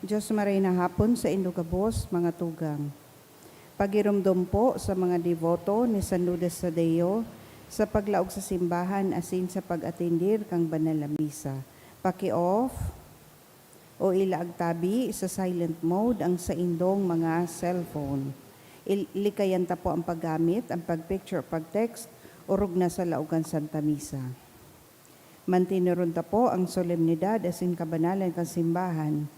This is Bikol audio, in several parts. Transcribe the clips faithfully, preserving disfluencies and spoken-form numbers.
Diyos maray na hapon sa indo gabos, mga tugang. Pagiromdom po sa mga deboto ni San Lourdes Tadeo sa paglaog sa simbahan asin sa pag-atendir kan banal na misa. Paki-off o ilaag tabi sa silent mode ang saindong mga cellphone. Il-, likayan ta po ang paggamit, ang pag-picture, pag-text, orog na sa laog kan Santa Misa. Mantinuron ta po ang solemnidad asin kabanalan kan simbahan,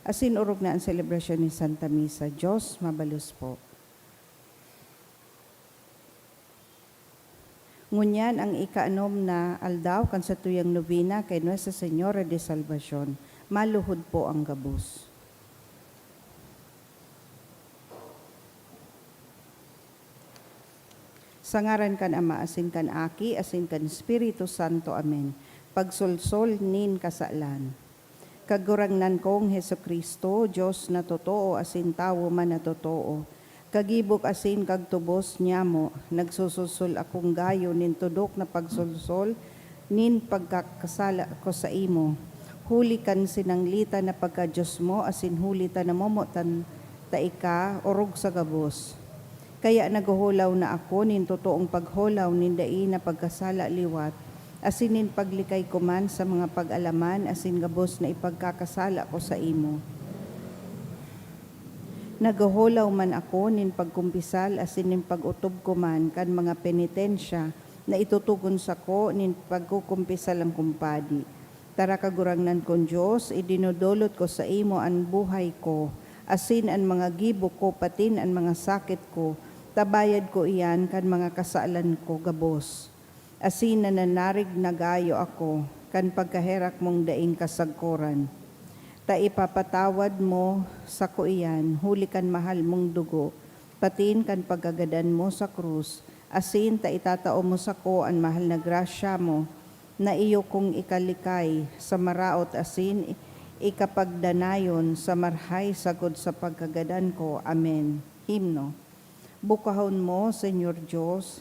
asin orog na an selebrasyon nin Santa Misa. Diyos mabalos po. Ngunyan ang ikaanom na aldaw kan satuyang nobena kay Nuestra Señora de Salvacion. Maluhod po ang gabos. Sa ngaran kan Ama, asin kan Aki, asin kan Espiritu Santo. Amen. Pagsolsol nin kasalan. Kagurangnan kong Jesu-Cristo, Dios na totoo asin tawo man na totoo, kagibok asin kagtubos nyamo, nagsusolsol akong gayo nin tudok na pagsolsol nin pagkakasala ko saimo, huli kan sinanglitan na pagka-Dios mo asin huli ta namomotan ta ika orog sa gabos. Kaya naghuhulaw na ako nin totoong paghulaw nin dai na pagkasala liwat, asin nin paglikay ko man sa mga pag-alaman asin gabos na ipagkakasala ko saimo. Naghuhulaw man ako nin pagkumpisal asin nin pag-otob ko man kan mga penitensya na itutugon sako nin pagkukumpisal an kumpadi. Tara, Kagurangnan kong Dios, idinodolot ko saimo an buhay ko, asin an mga gibo ko, patin an mga sakit ko, ta bayad ko iyan kan mga kasalan ko gabos. Asin nananarig na gayo ako kan pagkaherak mong daing kasagkoran. Ta ipapatawad mo sako iyan huli kan mahal mong dugo, patin kan pagkagadan mo sa krus, asin ta itatao mo sako an mahal na grasya mo, na iyo kong ikalikay sa maraot asin ikapagdanayon sa marhay sagkod sa pagkagadan ko. Amen. Himno. Bukahon mo, Señor Dios,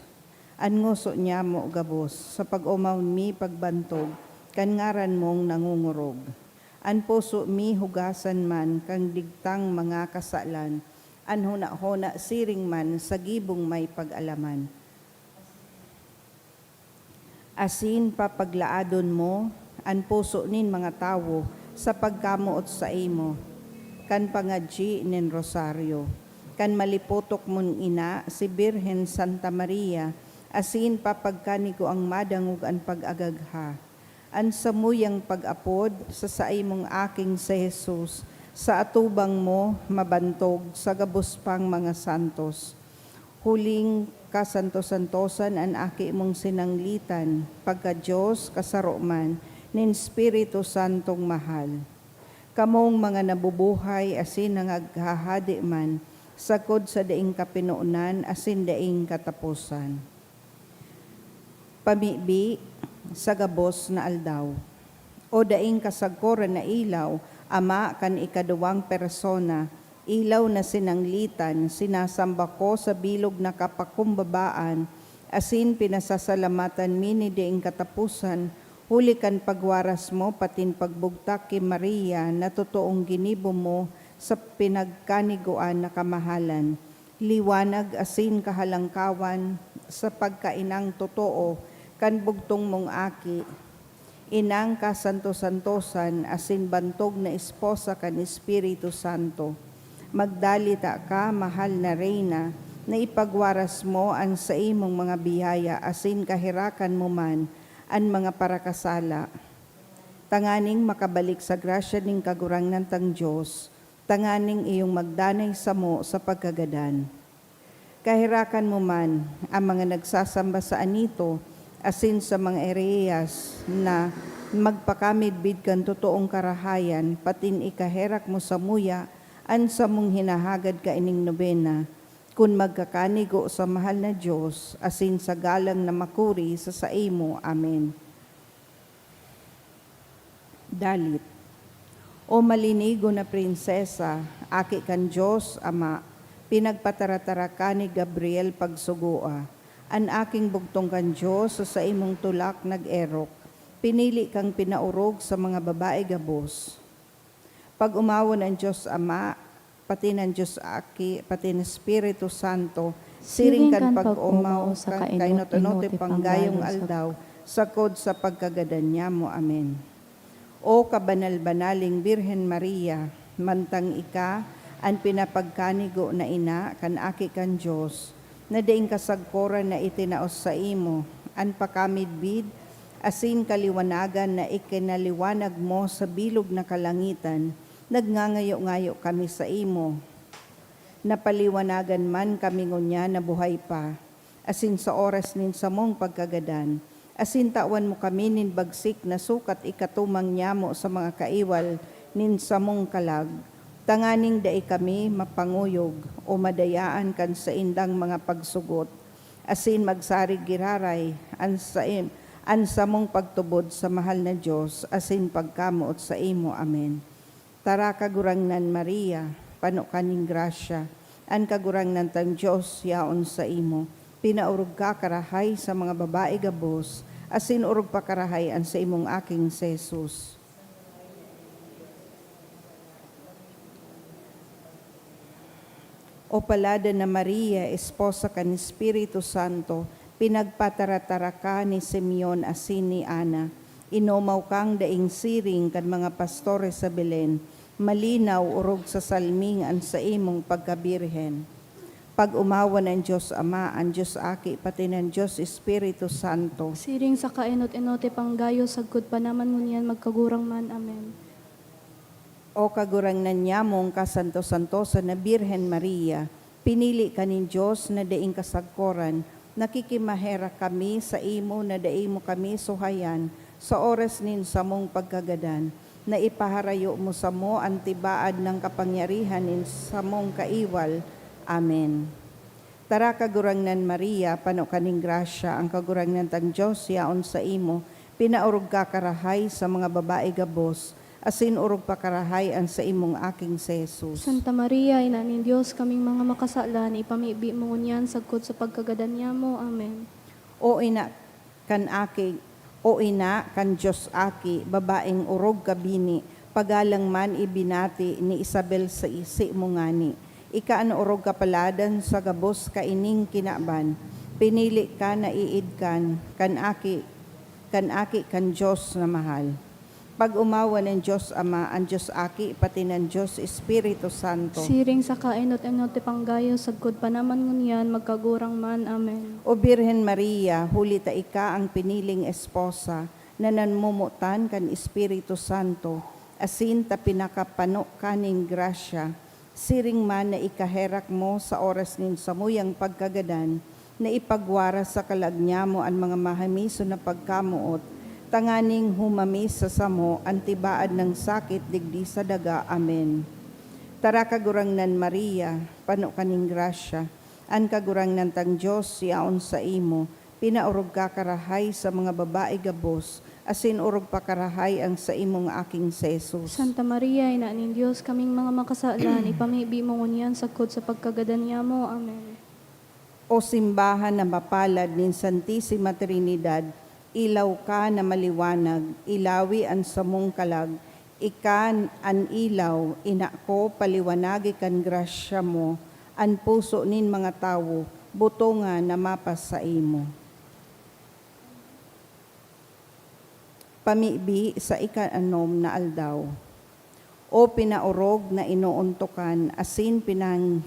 an ngoso nyamo gabos, sa pag-omaw mi pagbantog kan ngaran mong nangongorog. An puso mi hugasan man kan digtang mga kasalan, an hona-hona siring man sa gibong may pag-alaman. Asin papaglaadon mo an puso nin mga tawo sa pagkamoot saimo, kan pangadyi nin rosaryo, kan malipotok mong ina, si Birhen Santa Maria, asin papagkanigoang madangog an pag-agagha. An samuyang pag-apod sa saimong Aking si Jesus, sa atubang mo mabantog sa gabos pang mga santos. Huling kasanto-santosan an Aki mong sinanglitan, pagka-Dios, kasaro man nin Espiritu Santong mahal. Kamong mga nabubuhay asin nangaghahade man, sagkod sa daing kapinonan asin daing kataposan. Pamibi sa gabos na aldaw. O daing kasagkoran na ilaw, Ama kan ikaduwang persona, ilaw na sinanglitan, sinasamba ko sa bilog na kapakumbabaan, asin pinasasalamatan mi nin daing kataposan, huli kan pagwaras mo patin pagbugtak ki Maria na totoong ginibo mo sa pinagkanigoan na kamahalan, liwanag asin kahalangkawan sa pagkainang totoo kan bugtong mong Aki, Inang kasanto-santosan asin bantog na esposa kan Espiritu Santo. Magdalita ka, mahal na Reyna, na ipagwaras mo an saimong mga biyaya asin kaherakan mo man an mga parakasala, tanganing makabalik sa grasya nin Kagurangnan tang Dios, tanganing iyong magdanay samo sa pagkagadan. Kaherakan mo man an mga nagsasamba sa anito asin sa mga ereyas na magpakamidbid kan totoong karahayan, patin ikaherak mo samuya an samong hinahagad kaining nobena, kun magkakanigo sa mahal na Dios asin sa galang na makuri sa saimo. Amen. Dalit. O malinigo na prinsesa, aki kan Dios Ama, pinagpataratara ka ni Gabriel pagsugoa, an aking bugtong kan Dios sa saimong tulak nag-erok, pinili kang pinaorog sa mga babae gabos. Pag-omawon an Dios Ama, pati nan Dios Aki, pati nin Espiritu Santo, siring kan pag-omaw sa kainot-inot panggayong aldaw, sagkod sa pagkagadan niamo. Amen. O kabanal-banaling Birhen Maria, mantang ika an pinapagkanigo na ina kan Aki kan Dios, na daing kasagkoran na itinao saimo an pakamidbid asin kaliwanagan na ikinaliwanag mo sa bilog na kalangitan, nagngangayo-ngayo kami saimo. Napaliwanagan man kami ngunyan na buhay pa, asin sa oras nin samong pagkagadan, asin tawan mo kami nin bagsik na sukat ikatumang nyamo sa mga kaiwal nin samong kalag, tanganing dai kami mapanguyog o madayaan kan saindang mga pagsugot, asin magsarig giraray an saim-, an samong pagtubod sa mahal na Dios asin pagkamoot saimo. Amen. Tara, Kagurangnan Maria, pano ka nin grasya, an Kagurangnan tang Dios yaon saimo. Pinaorog ka karahay sa mga babae gabos, asin orog pa karahay an saimong aking si Jesus. O palada na Maria, esposa kan Espiritu Santo, pinagpataratara ka ni Simeon asin ni Ana. Inomaw kang daing siring kan mga pastores sa Belen, malinaw orog sa salming an saimong pagkabirhen. Pag-omawan an Dios Ama, an Dios Aki, pati nan Dios Espiritu Santo. Siring sa kaenot-enot panggayo, sagkod pa naman ngunyan, magkagurang man. Amen. O Kagurangnan nyamong kasanto-santosa na Birhen Maria, pinili ka nin Dios na daing kasagkoran, nakikimaherak kami saimo na dai mo kami suhayan sa oras nin samong pagkagadan, na ipaharayo mo samo an tibaad nang kapangyarihan nin samong kaiwal. Amen. Tara, Kagurangnan Maria, pano ka nin grasya, ang Kagurangnan tang Dios yaon saimo. Pinaorog ka karahay sa mga babae gabos, asin orog pa karahay an saimong aking si Jesus. Santa Maria, Ina nin Dios, kaming mga makasalan, ipamibi mo ngunyan sagkod sa pagkagadan nyamo. Amen. O Ina kan Aki, o Ina kan Dios Aki, babaeng orog kabini, pagalang man ibinati ni Isabel sa isi mo ngani. Ika an orog kapaladan sa gabos kaining kinaban. Pinili ka na iid kan, kan Aki, kan Aki kan Dios na mahal. Pag-omawan an Dios Ama, an Dios Aki, pati nan Dios Espiritu Santo. Siring sa kaenot-enot panggayo, sagkod pa naman ngunyan, magkagurang man. Amen. O Birhen Maria, huli ta ika an piniling esposa na nanmomotan kan Espiritu Santo, asin ta pinakapano ka nin grasya, siring man na ikaherak mo sa oras nin samuyang pagkagadan, na ipagwaras sa kalag nyamo an mga mahamison na pagkamoot, tanganing humamis sa samo an tibaad nang sakit digdi sa daga. Amen. Tara, Kagurangnan Maria, pano ka nin grasya, an Kagurangnan tang Dios yaon saimo, pinaorog ka karahay sa mga babae gabos, asin orog pa karahay ang saimong aking si Jesus. Santa Maria, Ina nin Dios, kaming mga makasalan, ipamibi mo ngunyan sagkod sa pagkagadan nyamo. Amen. O simbahan na mapalad nin Santisima Trinidad, ilaw ka na maliwanag, ilawi an samong kalag, ika an ilaw, ina ko, paliwanagi kan grasya mo an puso nin mga tawo, butonga na mapas saimo. Pamibi sa ika-anom na aldaw. O pinaorog na inoontokan asin pinang-,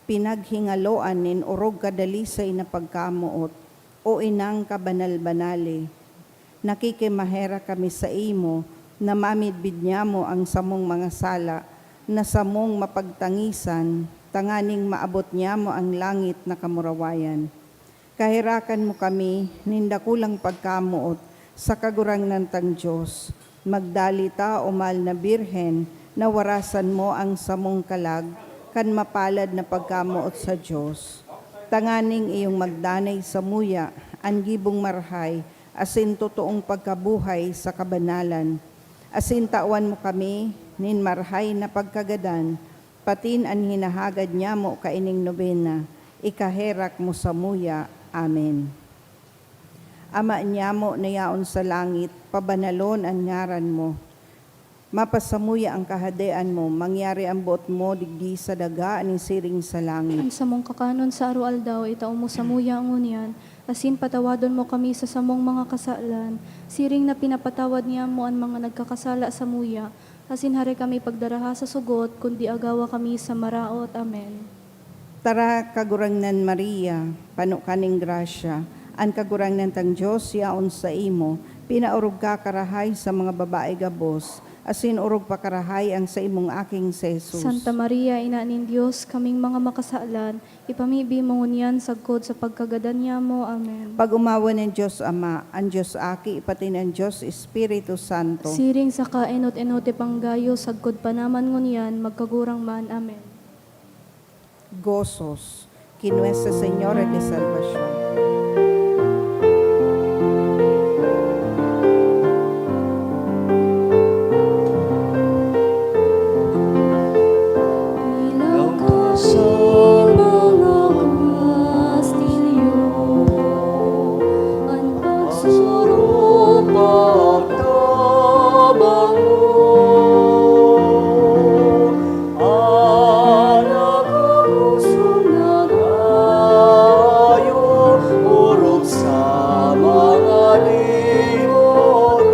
pinaghingaloan nin orog kadalisay na pagkamoot, o inang kabanal-banali, nakikimaherak kami saimo na mamidbid nyamo ang samong mga sala na samong mapagtangisan, tanganing maabot nyamo ang langit na kamurawayan. Kaherakan mo kami nin dakulang pagkamoot sa Kagurangnan tang Dios. Magdali ta, o mahal na Birhen, na warasan mo ang samong kalag kan mapalad na pagkamoot sa Dios, tanganing iyong magdanay samuya an gibong marahay asin totoong pagkabuhay sa kabanalan. Asin tawan mo kami nin marahay na pagkagadan, patin an hinahagad nyamo kaining nobena, ikaherak mo samuya. Amen. Ama nyamo na yaon sa langit, pabanalon an ngaran mo. Mapasamuya an Kahadean mo, mangyari an boot mo digdi sa daga nin siring sa langit. An samong kakanon sa aroaldaw, itao mo samuya ngunyan, asin patawadon mo kami sa samong mga kasalan, siring na pinapatawad niamo an mga nagkakasala samuya, asin hare kami pagdaraha sa sugot, kundi agawa kami sa maraot. Amen. Tara, Kagurangnan Maria, pano ka nin grasya, an Kagurangnan tang Dios yaon saimo, pinaorog ka karahay sa mga babae gabos, asin orog pa karahay an saimong aking si Jesus. Santa Maria, Ina nin Dios, kaming mga makasalan, ipamibi mo ngunyan sagkod sa pagkagadan niamo. Amen. Pag-omawan nin Dios Ama, an Dios Aki, pati nin Dios Espiritu Santo. Siring saka enot-enot panggayo, sagkod pa naman ngunyan, magkagurang man. Amen. Gozos, ki Nuestra Señora de Salvacion. Ilagkas sa mga kastilyo an pagsurog pagtabang mo. An nagkakosog na gayo, orog sa mga deboto,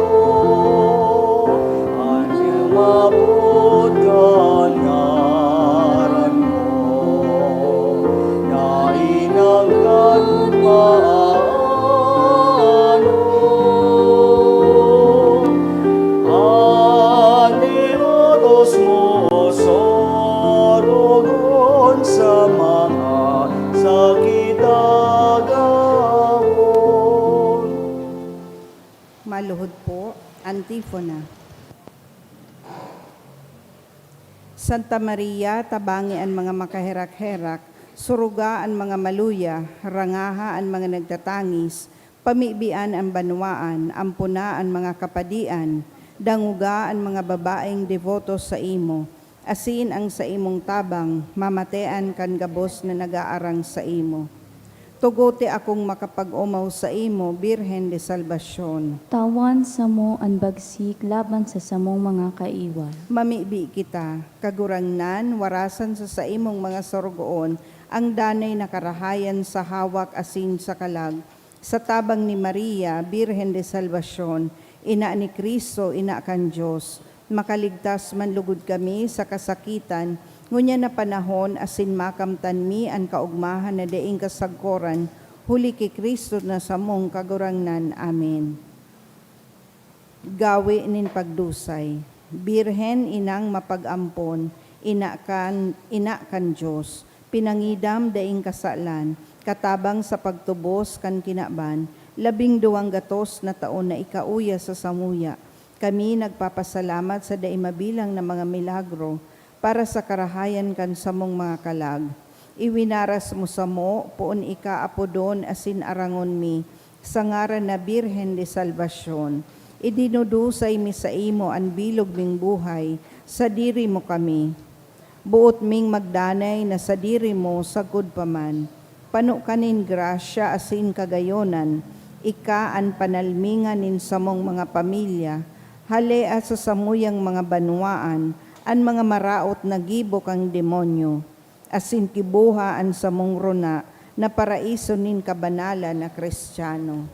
an umabot kan ngaran mo, na inangkat paano. An debotos mo sorogon sa mga sakit agawon. Maluhod po, antifona. Santa Maria, tabangi an mga makaherak-herak, suruga an mga maluya, rangaha an mga nagtatangis, pamibian an banwaan, ampona an mga kapadian, dangoga an mga babaeng deboto saimo, asin an saimong tabang mamatean kan gabos na nag-aarang saimo. Tugote akong makapag-omaw saimo, Birhen de Salvacion. Tawan samo an bagsik laban sa samong mga kaiwal. Mamibi kita, Kagurangnan, warasan sa saimong mga sorogoon ang danay na karahayan sa hawak asin sa kalag, sa tabang ni Maria, Birhen de Salvacion, ina ni Cristo, ina kan Dios. Makaligtas man lugod kami sa kasakitan ngunyan na panahon asin makamtan mi an kaogmahan na daing kasagkoran, huli ki Cristo na samong Kagurangnan. Amen. Gawe nin pagdusay. Birhen, inang mapag-ampon, ina kan, ina kan Dios, pinangidam daing kasalan, katabang sa pagtubos kan kinaban, labing duwang gatos na taon na ikauya sa samuya, kami nagpapasalamat sa dai mabilang na mga milagro para sa karahayan kan samong mga kalag. Iwinaras mo samo, poon ika apodon asin arangon mi, sa ngaran na Birhen de Salvacion. Idinudusay mi saimo an bilog ming buhay, sadiri mo kami. Boot ming magdanay na sadiri mo sagkod pa man. Pano ka nin grasya asin kagayonan, ika an panalmingan nin samong mga pamilya, halea sa samuyang mga banwaan an mga maraot na gibo kan demonyo, asin kibuha an samong rona na paraiso nin kabanalan na Cristiano.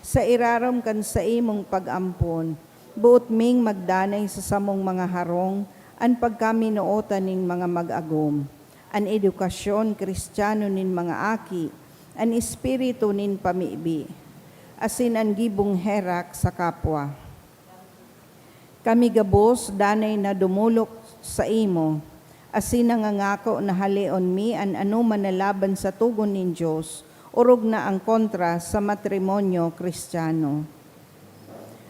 Sa irarom kan saimong pag-ampon, boot ming magdanay sa samong mga harong an pagkaminootan nin mga mag-agom, an edukasyon Cristiano nin mga aki, an espiritu nin pamibi, asin an gibong herak sa kapwa. Kami gabos danay na dumolok saimo, asin nangangako na haleon mi an anoman na laban sa togon nin Dios, orog na an kontra sa matrimonyo Cristiano.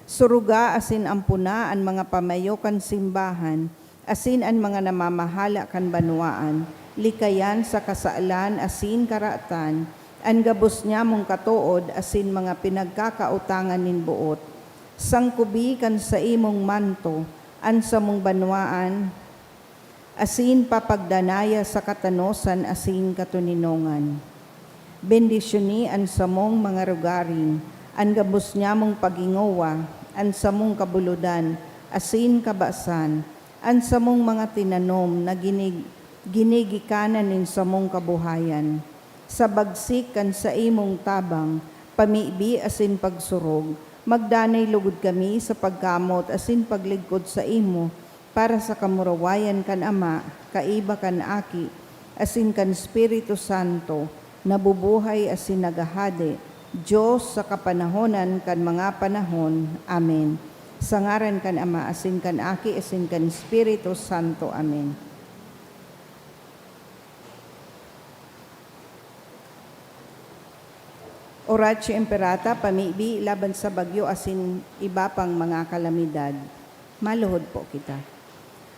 Suruga asin ampona an mga pamayo kan simbahan asin an mga namamahala kan banwaan, likayan sa kasalan asin karatan, an gabos nyamong katood asin mga pinagkakaotangan nin boot. Sangkobi kan saimong manto an samong banwaan, asin papagdanaya sa katanosan asin katoninongan. Bendisyoni an samong mga rogaring, an gabos nyamong paghingowa, an samong kabulodan, asin kabasan, an samong mga tinanom na ginig-, ginigikanan nin samong kabuhayan. Sa bagsik kan saimong tabang, pamibi asin pagsurog, magdanay lugod kami sa pagkamot asin pagligkod saimo, para sa kamurawayan kan Ama, kaiba kan Aki, asin kan Espiritu Santo, nabubuhay asin naghahade, Dios sa kapanahonan kan mga panahon. Amen. Sa ngaran kan Ama, asin kan Aki, asin kan Espiritu Santo. Amen. Oratio Imperata, pamibi laban sa bagyo asin iba pang mga kalamidad. Maluhod po kita.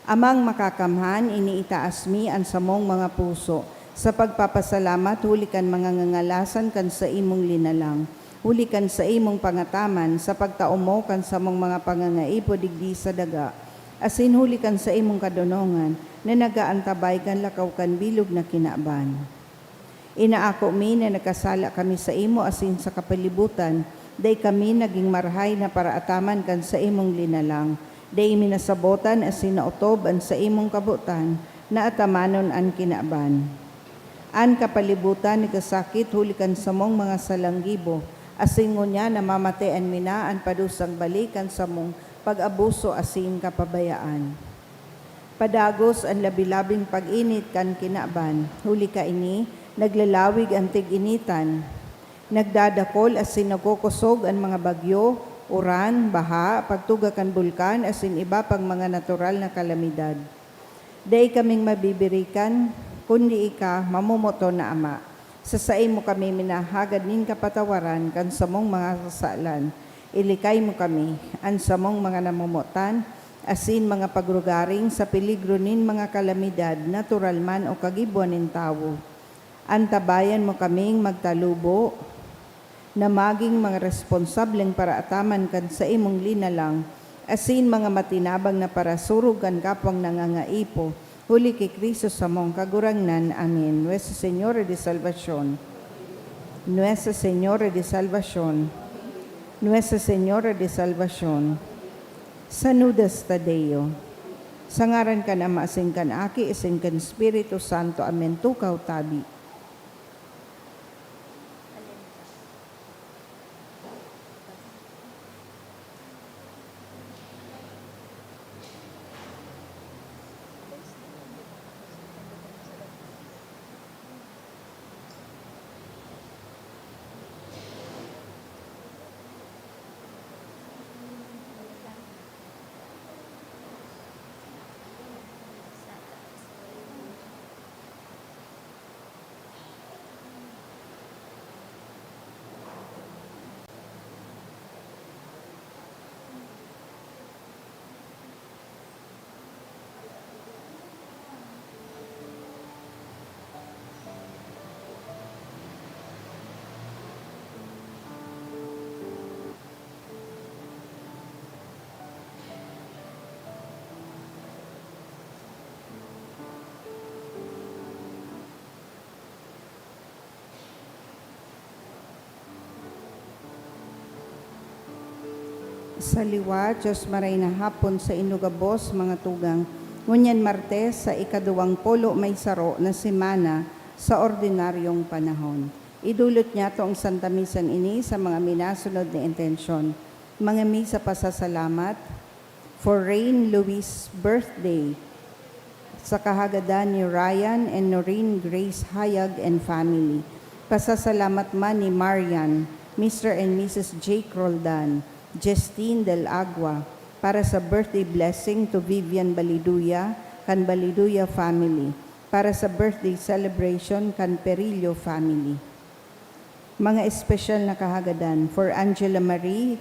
Amang Makakamhan, iniitaas mi an samong mga puso sa pagpapasalamat huli kan mga ngangalasan kan saimong linalang, huli kan saimong pangataman sa pagtao mo kan samong mga pangangaipo digdi sa daga, asin huli kan saimong kadonongan na nag-aantabay kan lakaw kan bilog na kinaban. Inaako mi na nagkasala kami saimo asin sa kapalibutan, dai kami nagin marahay na paraataman kan saimong linalang. Dai mi nasabotan asin naotob an saimong kabotan na atamanon an kinaban. An kapalibutan nagkasakit huli kan samong mga salanggibo, asin ngunyan namamatean mi na an padusang balik kan samong pag-abuso asin kapabayaan. Padagos an labi-labing pag-init kan kinaban, huli kaini, naglalawig an tig-initan. Nagdadakol asin nagkukosog an mga bagyo, uran, baha, pagtuga kan bulkan, asin iba pang mga natural na kalamidad. Dai kaming mabibirikan, kundi ika, mamomoton na Ama. Sa saimo kami minahagad nin kapatawaran kan samong mga kasalan. Ilikay mo kami, an samong mga namomotan, asin mga pagrugaring sa peligro nin mga kalamidad, natural man o kagiboan nin tawo. Antabayan mo kaming magtalubo na magin mga responsableng paraataman kan saimong linalang, asin mga matinabang na parasurog kan kapwang nangangaipo, huli ki Cristo samong Kagurangnan. Amen. Nuestra Señora de Salvacion. Nuestra Señora de Salvacion. Nuestra Señora de Salvacion. Saludas ta Deo. Sa ngaran kan Ama, asin kan Aki, asin kan Espiritu Santo. Amen. Tukaw tabi. Sa liwat, Diyos maray na hapon saindo gabos, mga tugang. Ngunyan Martes, sa ikaduwang polo may saro na semana sa ordinaryong panahon. Idulot niyato ang Santa Misang ini sa mga minasunod na intensyon. Mga misa pasasalamat, for Rain Luis birthday, sa kahagadan ni Ryan and Noreen Grace Hayag and family. Pasasalamat man ni Marian, Mister and Missus Jake Roldan, Justine Del Agua, para sa birthday blessing to Vivian Baliduya kan Baliduya family, para sa birthday celebration kan Perillo family. Mga espesyal na kahagadan, for Angela Marie,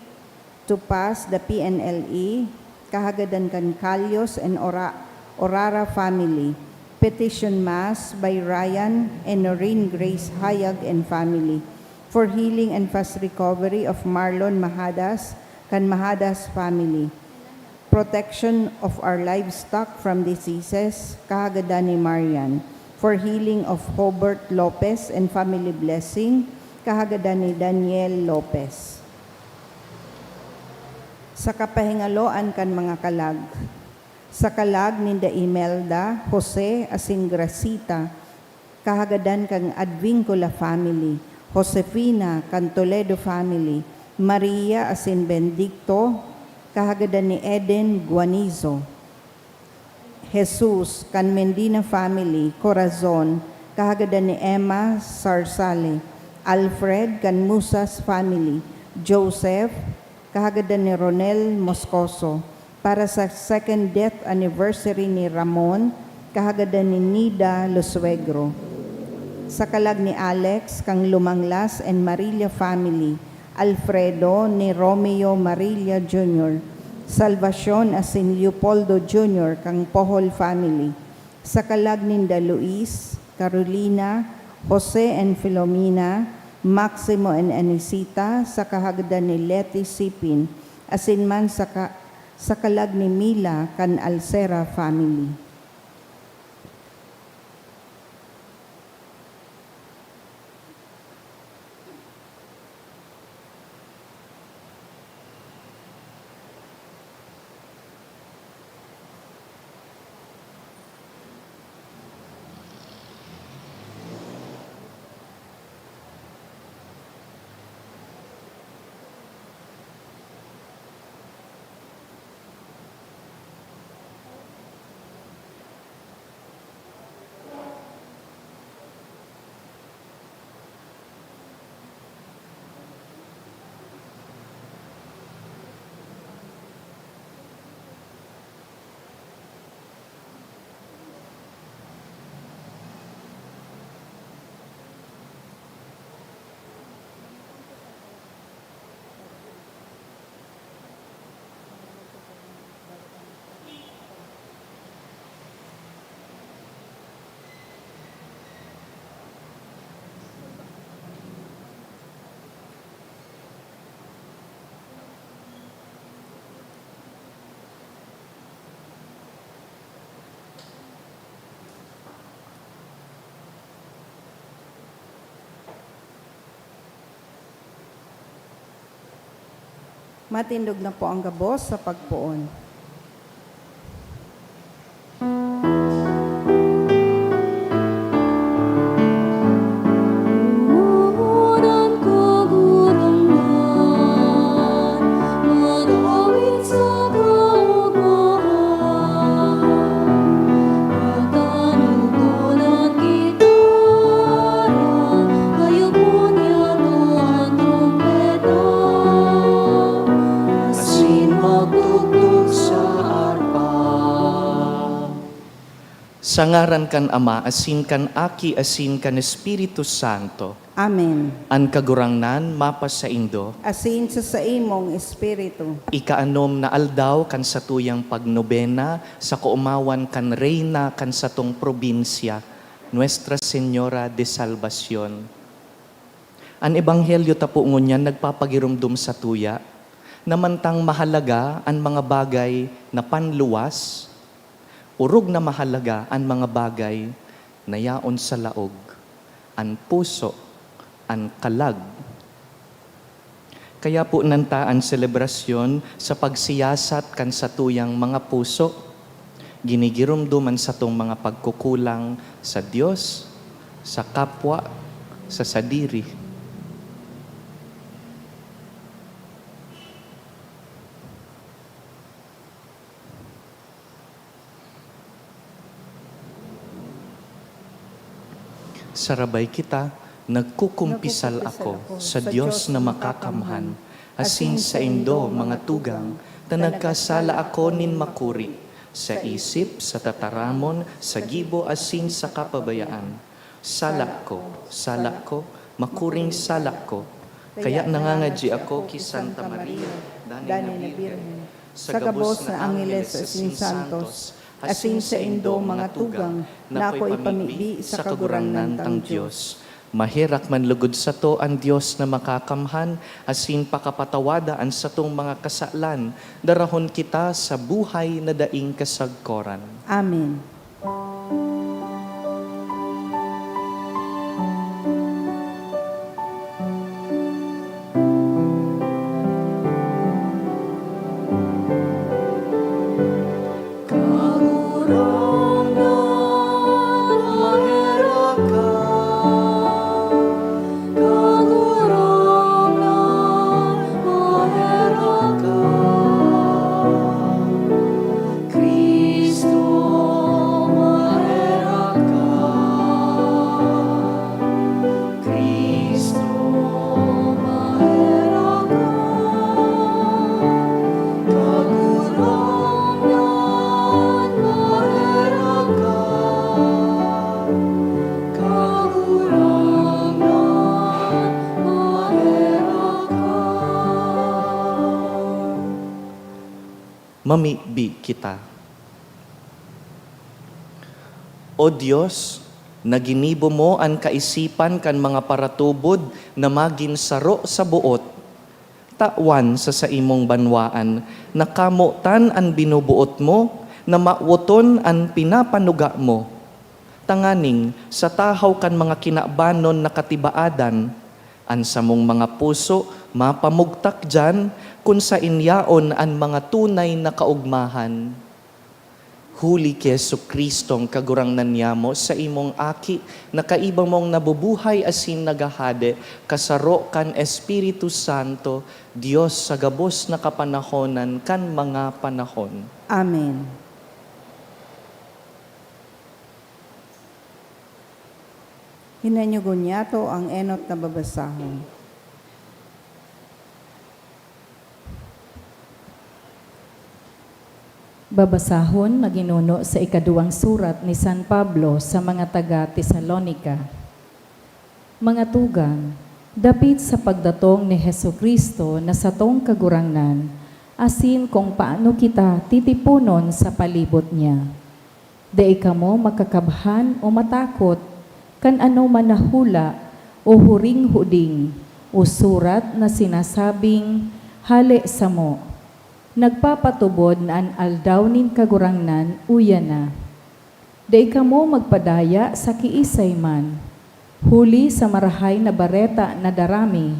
to pass the P N L E, kahagadan kan Calios and Ora-, Orara family. Petition Mass by Ryan and Noreen Grace Hayag and family, for healing and fast recovery of Marlon Mahadas kan Mahadas family. Protection of our livestock from diseases, kahagadan ni Marian. For healing of Hobart Lopez and family blessing, kahagadan ni Daniel Lopez. Sa kapahingaloan kan mga kalag. Sa kalag ninda Imelda, Jose, asin Gracita, kahagadan kan Advincula family, Josefina, kan Toledo family, Maria asin Bendicto, kahagadan ni Eden Guanizo. Jesus, kan Mendina family, Corazon, kahagadan ni Emma Sarsale, Alfred, kan Musas family, Joseph, kahagadan ni Ronel Moscoso, para sa second death anniversary ni Ramon, kahagadan ni Nida Losuegro. Sa kalag ni Alex, kan Lumanglas and Marilla family, Alfredo ni Romeo Marilla Junior, Salvacion asin Leopoldo Junior kan Pohol family. Sa kalag ninda Luis, Carolina, Jose and Filomena, Maximo and Anisita, sa kahagadan ni Leti Sipin, asin man sa ka-, sa kalag ni Mila kan Alcera family. Matindog na po ang gabos sa pagpoon. Lumuhod an Kagurangnan, magawit sa kaogmahan. Pagkanugon an gitara, kayog punyato an trumpeta, asin magtugtog sa arpa. Sa ngaran kan Ama, asin kan Aki, asin kan Espiritu Santo. Amen. An Kagurangnan mapasaindo. Asin sa saimong espiritu. Ikaanom na aldaw kan satuyang pagnobena sa kaomawan kan Reyna kan satong probinsya, Nuestra Señora de Salvacion. An ebanghelyo ta po ngunyan nagpapagiromdom satuya na mantang mahalaga an mga bagay na panluwas, orog na mahalaga an mga bagay na yaon sa laog, an puso, an kalag. Kaya po nanta an selebrasyon sa pagsiyasat kan satuyang mga puso, ginigiromdom an satong mga pagkukulang sa Dios, sa kapwa, sa sadiri. Sarabay kita, nagkukumpisal ako sa Dios na makakamhan, asin saindo, mga tugang, ta nagkasala ako nin makuri, sa isip, sa tataramon, sa gibo, asin sa kapabayaan. Sala ko, sala ko, makuring sala ko. Kaya nangangadyi ako ki Santa Maria, danay na Birhen, sa gabos na angheles asin santos, asin saindo, mga tugang, na ako ipamibi sa Kagurangnan tang Dios. Maherak man lugod sato an Dios na makakamhan, asin pakapatawada an satong mga kasalan, darahon kita sa buhay na daing kasagkoran. Amen. Mamibi kita. O Dios, na ginibo mo an kaisipan kan mga paratubod na magin saro sa boot, tawan sa saimong banwaan na kamotan an binuboot mo, na mawoton an pinapanuga mo, tanganing sa tahaw kan mga kinabanon na katibaadan, an samong mga puso mapamugtak diyan kun saen yaon an mga tunay na kaogmahan. Huli ki Jesu-Cristong Kagurangnan niyamo, saimong Aki, na kaiba mong nabubuhay asin naghahade, kasaro kan Espiritu Santo, Dios sa gabos na kapanahonan kan mga panahon. Amen. Hinanyugon niyato ang enot na babasahon. Babasahon na ginuno sa ikaduwang surat ni San Pablo sa mga taga Tesalonica. Mga tugang, dapit sa pagdatong ni Jesu-Cristo na satong Kagurangnan, asin kung paano kita titiponon sa palibot niya. Dai kamo makakabhan o matakot kan anoman na hula o huring-huding o surat na sinasabing, "Hale samo, nagpapatubod na an Aldaw nin Kagurangnan uya na." Dai kamo magpadaya sa kiisay man, huli sa Marahay na Bareta na dara mi.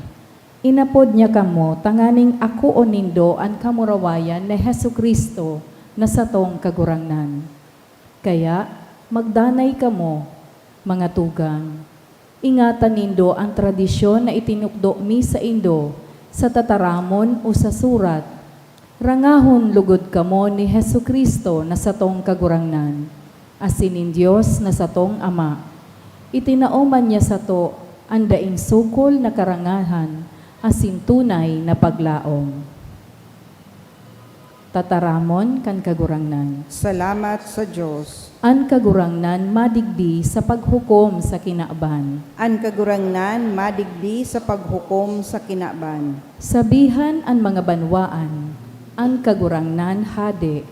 Inapod niya kamo tanganing akoon nindo an kamurawayan ni Jesu-Cristo na satong Kagurangnan. Kaya, magdanay kamo, mga tugang. Ingatan nindo an tradisyon na itinukdo mi saindo sa tataramon o sa surat. Rangahon logod kamo ni Jesu-Cristo na satong Kagurangnan, asin nin Dios na satong Ama. Itinao man niya sato an daing sukol na karangahan asin tunay na paglaom. Tataramon kan Kagurangnan. Salamat sa Dios. An Kagurangnan madigdi sa paghukom sa kinaban. An Kagurangnan madigdi sa paghukom sa kinaban. Sabihan an mga banwaan, "An Kagurangnan hade."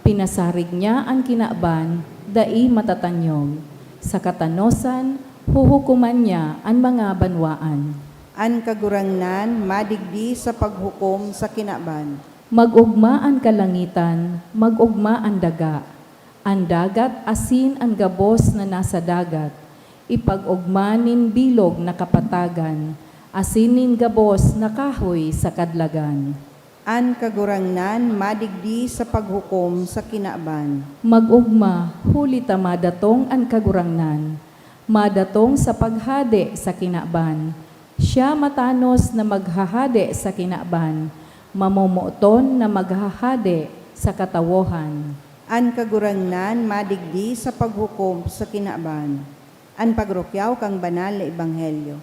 Pinasarig niya an kinaban, dai matatanyog. Sa katanosan, huhukoman niya an mga banwaan. An Kagurangnan madigdi sa paghukom sa kinaban. Mag-ogma an kalangitan, mag-ogma an daga. An dagat asin an gabos na nasa dagat, ipag-ogma nin bilog na kapatagan, asin nin gabos na kahoy sa kadlagan. An Kagurangnan madigdi sa paghukom sa kinaban. Mag-ogma, huli ta madatong an Kagurangnan. Madatong sa paghade sa kinaban. Siya matanos na maghahade sa kinaban, mamomoton na maghahade sa katawohan. An Kagurangnan madigdi sa paghukom sa kinaban. An pagrukyaw kan Banal na Ebanghelyo.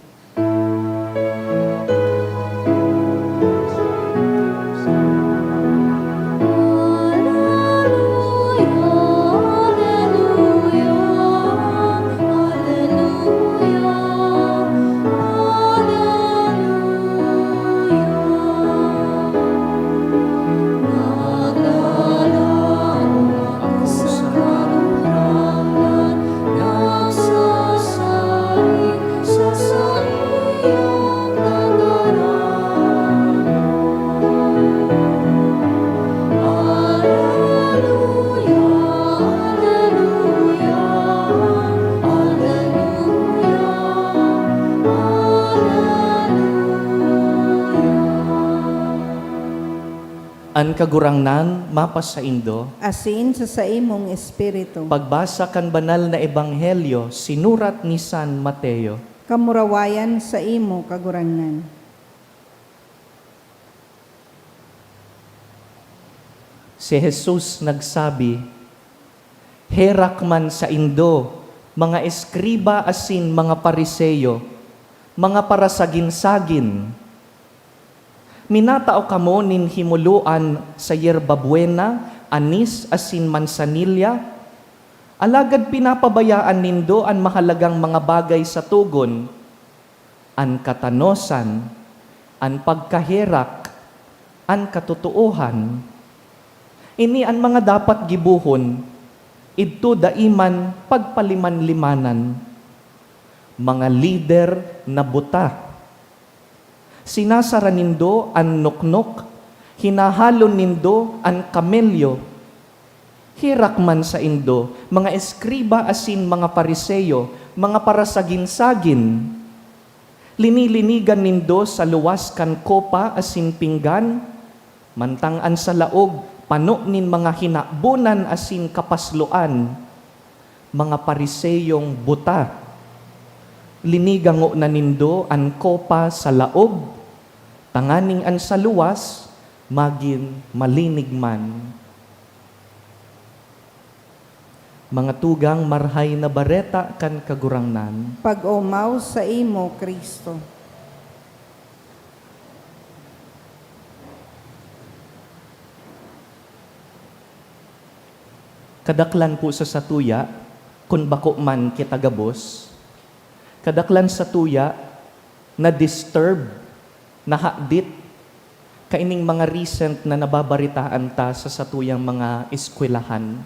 An Kagurangnan mapasaindo. Asin sa saimong espiritu. Pagbasa kan Banal na Ebanghelyo sinurat ni San Mateo. Kamurawayan saimo, Kagurangnan. Si Jesus nagsabi, "Herak man saindo, mga eskriba asin mga Fariseo, mga parasagin-sagin! Minatao kamo nin himoloan sa yerba buena, anis asin mansanilya, alagad pinapabayaan nindo an mahalagang mga bagay sa togon, an katanosan, an pagkaherak, an katotoohan. Ini an mga dapat gibohon, idto dai man pagpaliman-limanan. Mga lider na buta. Sinasara nindo an noknok, hinahalon nindo an kamelyo. Herak man saindo, mga eskriba asin mga Fariseo, mga parasagin-sagin! Linilinigan nindo sa luwas kan kopa asin pinggan, mantang an sa laog pano nin mga hinabonan asin kapasloan. Mga Fariseyong buta! Linigango na nindo an kopa sa laog, tanganing an sa luwas magin malinig man. Mga tugang, Marhay na Bareta kan Kagurangnan. Pag-omaw saimo, Cristo. Kadaklan po sa satuya, kun bako man kita gabos, kadaklan satuya na-disturb, nahadit, kaining mga recent na nababaritaan ta sa satuyang mga eskwelahan.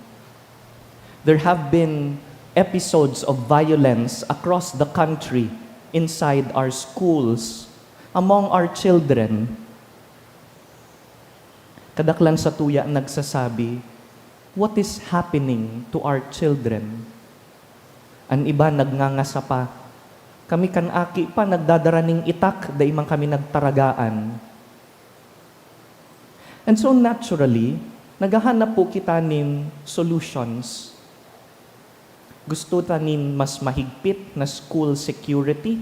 There have been episodes of violence across the country, inside our schools, among our children. Kadaklan satuya nagsasabi, "What is happening to our children?" An iba nagngangasa pa, "Kami kan aki pa nagdadara ning itak, dai man kami nagtaragaan." And so naturally, naghahanap po kita nin solutions. Gusto ta nin mas mahigpit na school security.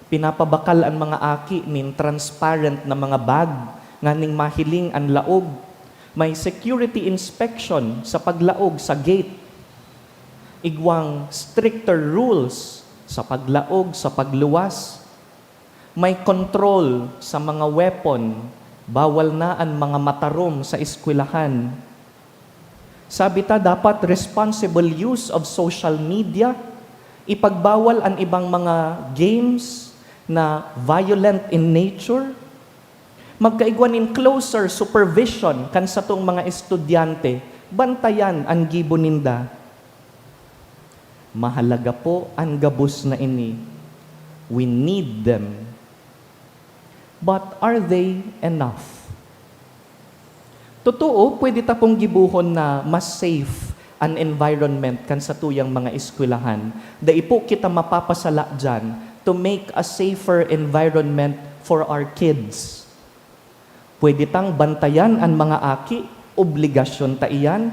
Pinapabakal an mga aki nin transparent na mga bag nganing mahiling an laog. May security inspection sa paglaog sa gate. Igwang stricter rules sa paglaog, sa pagluwas. May kontrol sa mga weapon. Bawal na an mga matarom sa eskwelahan. Sabi ta, dapat responsible use of social media, ipagbawal an ibang mga games na violent in nature, magkaigwa nin closer supervision kan satong mga estudyante, bantayan an gibo ninda. Mahalaga po an gabos na ini. We need them. But are they enough? Totoo, pwede ta pong gibohon na mas safe an environment kan satuyang mga eskwelahan. Dai po kita mapapasala diyan to make a safer environment for our kids. Pwede tang bantayan an mga aki, obligasyon ta iyan.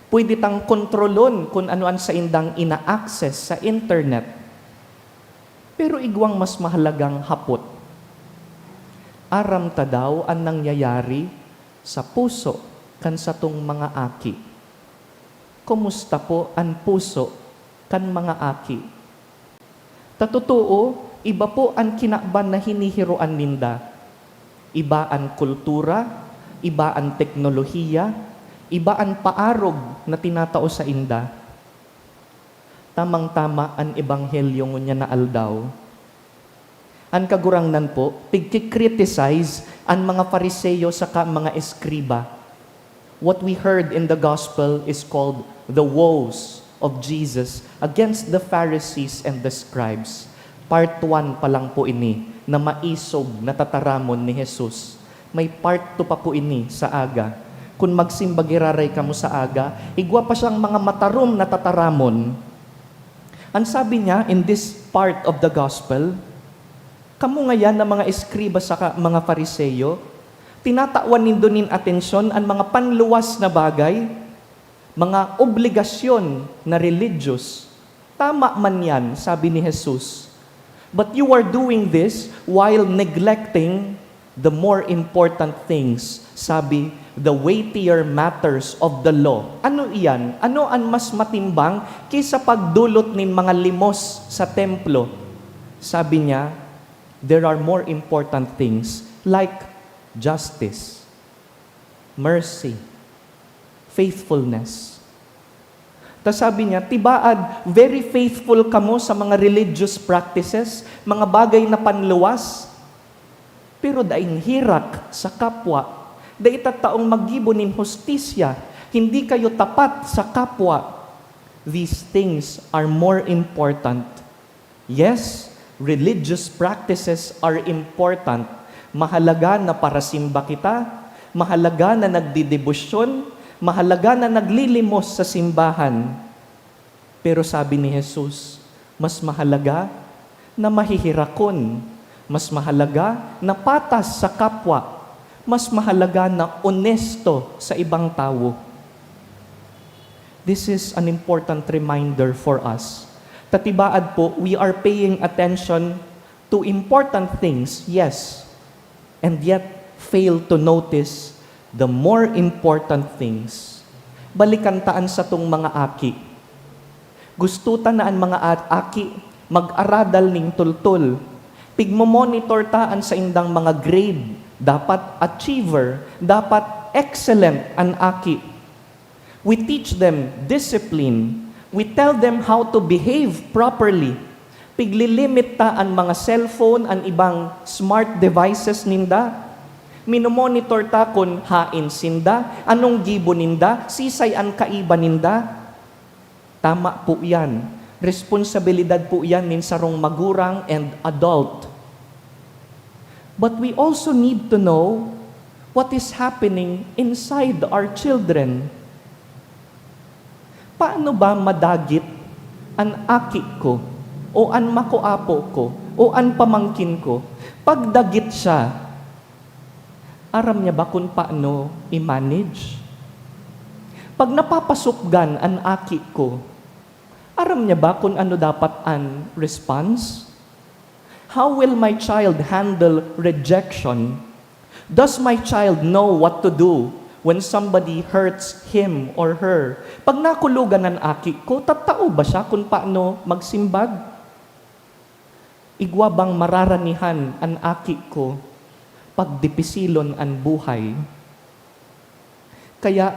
Pwede tang kontrolon kun ano an saindang ina-access sa internet. Pero igwang mas mahalagang hapot, aram ta daw an nangyayari sa puso kan satong mga aki. Kumusta po an puso kan mga aki? Ta totoo, iba po an kinaban na hinihiroan ninda. Iba an kultura, iba an teknolohiya, iba an paarog na tinatao sainda. Tamang-tama an ebanghelyo ngunyan na aldaw. An Kagurangnan po, pigki-criticize an mga Fariseo saka mga eskriba. What we heard in the gospel is called the woes of Jesus against the Pharisees and the scribes. Part one pa lang po ini na maisog na tataramon ni Jesus. May part two pa po ini sa aga. Kun magsimba giraray kamo sa aga, igwa pa siyang mga matarom na tataramon. An sabi niya in this part of the gospel, "Kamo ngayan na mga eskriba saka mga Fariseo, tinatawan nindo nin atensyon an mga panluwas na bagay, mga obligasyon na religious. Tama man yan," sabi ni Jesus. "But you are doing this while neglecting the more important things," sabi, "the weightier matters of the law." Ano iyan? Ano an mas matimbang ki sa pagdolot nin mga limos sa templo? Sabi niya, "There are more important things like justice, mercy, faithfulness." Ta sabi niya, "Tibaad, very faithful kamo sa mga religious practices, mga bagay na panluwas, pero daing herak sa kapwa, Dai ta taong maggibo nin hustisya, hindi kayo tapat sa kapwa. These things are more important. Yes, religious practices are important. Mahalaga na parasimba kita, mahalaga na nagdedebosyon, mahalaga na naglilimos sa simbahan. Pero sabi ni Jesus, mas mahalaga na mahihirakon, mas mahalaga na patas sa kapwa, mas mahalaga na onesto sa ibang tawo. This is an important reminder for us. Tatibaad po, we are paying attention to important things, yes, and yet fail to notice the more important things. Balikan ta an satong mga aki. Gusto ta na an mga a-, aki mag-aradal nin tultol. Pigmo-monitor ta an saindang mga grade. Dapat achiever, dapat excellent an aki. We teach them discipline. We tell them how to behave properly. Piglilimit ta an mga cellphone, an ibang smart devices ninda. Minomonitor ta kun haen sinda, anong gibo ninda, sisay an kaiba ninda. Tama po yan. Responsabilidad po yan nin sarong magurang and adult. But we also need to know what is happening inside our children. Paano ba madagit an aki ko, o an makoapo ko, o an pamangkin ko? Pagdagit siya, aram niya ba kun paano i-manage? Pag napapasupgan an aki ko, aram niya ba kun ano dapat an response? How will my child handle rejection? Does my child know what to do when somebody hurts him or her? Pag nakulogan an aki ko, tatao ba siya kun paano magsimbag? Igwa bang mararanihan an aki ko pag dipisilon an buhay? Kaya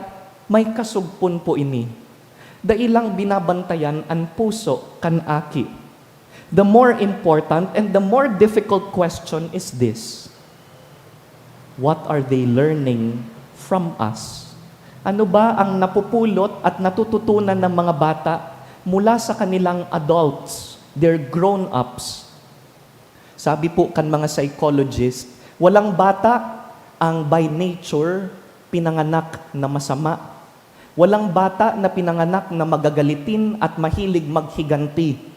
may kasugpon po ini. Dai lang binabantayan an puso kan aki. The more important and the more difficult question is this: what are they learning from us? Ano ba ang napupulot at natututunan ng mga bata mula sa kanilang adults, their grown-ups? Sabi po kan mga psychologist, walang bata ang by nature pinanganak na masama. Walang bata na pinanganak na magagalitin at mahilig maghiganti.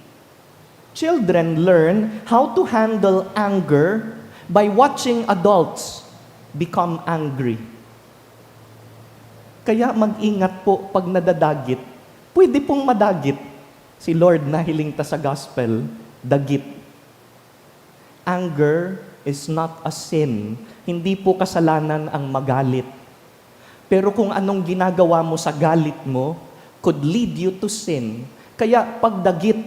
Children learn how to handle anger by watching adults become angry. Kaya mag-ingat po pag nadadagit. Pwede pong madagit. Si Lord, nahiling ta sa gospel, dagit. Anger is not a sin. Hindi po kasalanan ang magalit. Pero kung anong ginagawa mo sa galit mo could lead you to sin. Kaya pagdagit,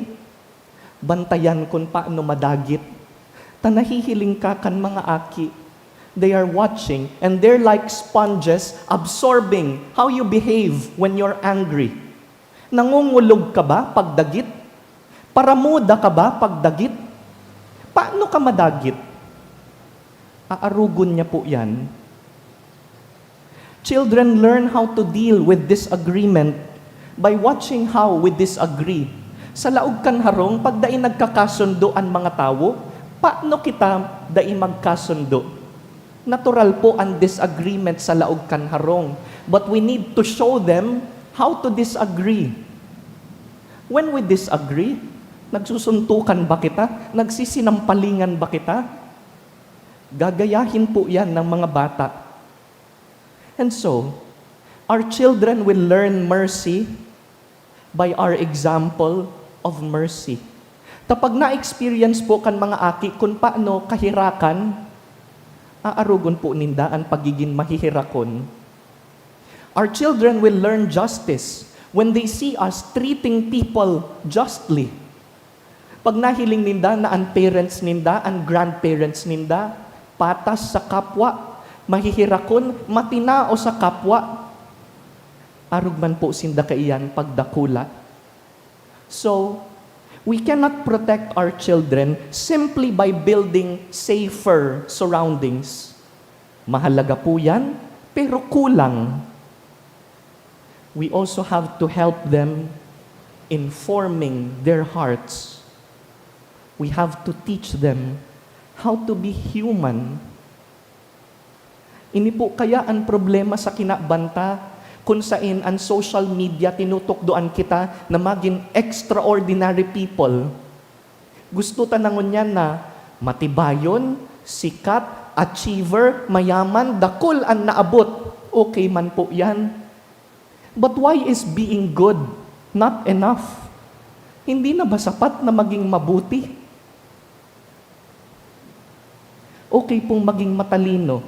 bantayan kun paano madagit. Ta nahihiling ka kan mga aki. They are watching and they're like sponges absorbing how you behave when you're angry. Nangungulog ka ba pagdagit? Paramuda ka ba pagdagit? Paano ka madagit? Aarugon niya po yan. Children learn how to deal with disagreement by watching how we disagree. Sa laog kan harong, pag dai nagkakasundo an mga tawo, paano kita dai magkasundo? Natural po ang disagreement sa laog kan harong, but we need to show them how to disagree. When we disagree, nagsusuntukan ba kita? Nagsisinampalingan ba kita? Gagayahin po yan ng mga bata. And so, our children will learn mercy by our example of mercy. Kapag na-experience po kan mga aki kun paano kahirakan, aarugon po ninda an pagigin mahihirakon. Our children will learn justice when they see us treating people justly. Pag nahiling ninda na an parents ninda, an grandparents ninda, patas sa kapwa, mahihirakon, matinao sa kapwa, arog man po sinda kaiyan pagdakula. So, we cannot protect our children simply by building safer surroundings. Mahalaga po yan, Pero kulang. We also have to help them in forming their hearts. We have to teach them how to be human. Ini po kaya an problema sa kinabanta, kun sain an social media tinutukdoan kita na magin extraordinary people. Gusto ta na ngunyan na matibayon, sikat, achiever, mayaman, dakul an naabot. Okay man po yan. But why is being good not enough? Hindi na ba sapat na maging mabuti? Okay pong maging matalino,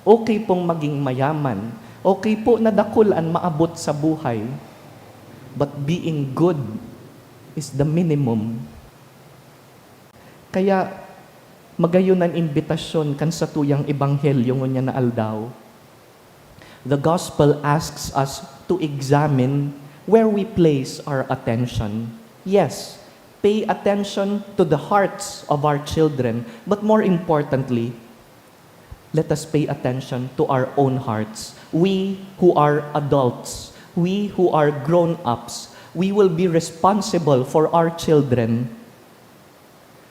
okay pong maging mayaman, okay po na dakul an maabot sa buhay, but being good is the minimum. Kaya, magayon an imbitasyon kan satuyang ebanghelyo ngunyan na aldaw. The gospel asks us to examine where we place our attention. Yes, pay attention to the hearts of our children, but more importantly, let us pay attention to our own hearts. We who are adults, we who are grown-ups, we will be responsible for our children.